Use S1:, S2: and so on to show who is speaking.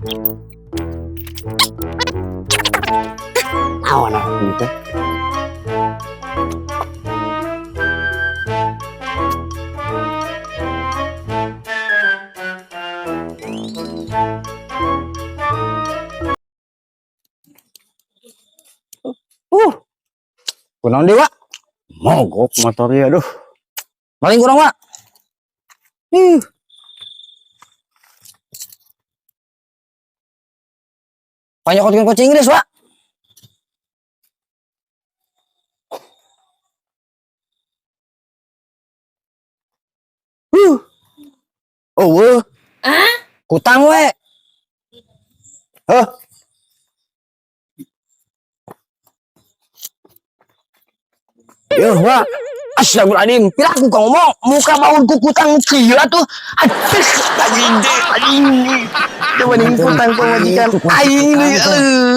S1: Naon ah teh? Kunaon deui, Wak?
S2: Mogok motornya, aduh.
S1: Maling kurang, Wak. Ih. Panyokotkeun kunci Inggris, Wak. Oh, weuh. Kutang we. Hah? Yuh, Wak. Astagfirullahaladzim. Piraku kau ngomong, muka baun ku kutang kieu atuh. Aduh, anjing deh, anjing. Coba nih kutang pamajikan aing deui.